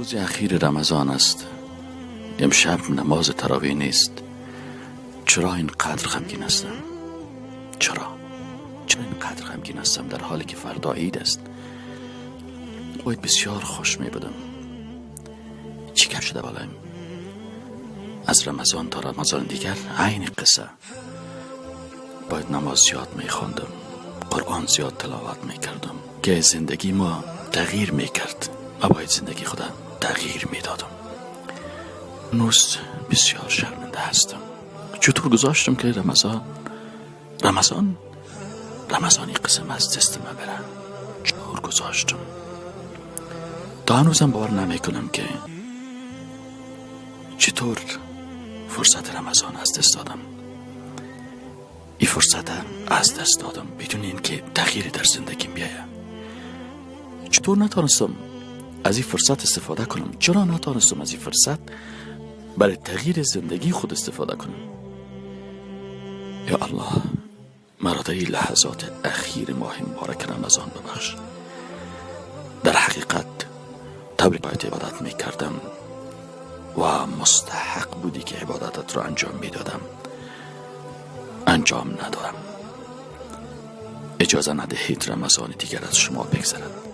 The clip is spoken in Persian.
روز اخیر رمضان است. امشب نماز تراویح نیست. چرا اینقدر غمگین هستم؟ چرا اینقدر غمگین هستم در حالی که فردا عید است؟ باید بسیار خوش می بودم. چی کم شده بالایم؟ از رمضان تا رمضان دیگر عین قصه. باید نماز زیاد می خواندم، قرآن زیاد تلاوت می کردم که زندگی ما تغییر می کرد. ما باید زندگی خودم تغییر می دادم. هنوز بسیار شرمنده هستم. چطور گذاشتم که رمضانی قسم از دست من بره؟ چطور گذاشتم؟ تا هنوزم باور نمی کنم که چطور فرصت رمضان از دست دادم. این فرصت از دست دادم بدون اینکه تغییری در زندگیم بیاید. چطور نتانستم از این فرصت استفاده کنم؟ چرا نتانستم از این فرصت برای تغییر زندگی خود استفاده کنم؟ یا الله، مرا در این لحظات اخیر ماه مبارک رمضان ببخش. در حقیقت طوری باید عبادت می کردم و مستحق بودی که عبادتت را انجام می دادم، انجام ندادم. اجازه ندهید رمضان دیگر از شما بگذرد.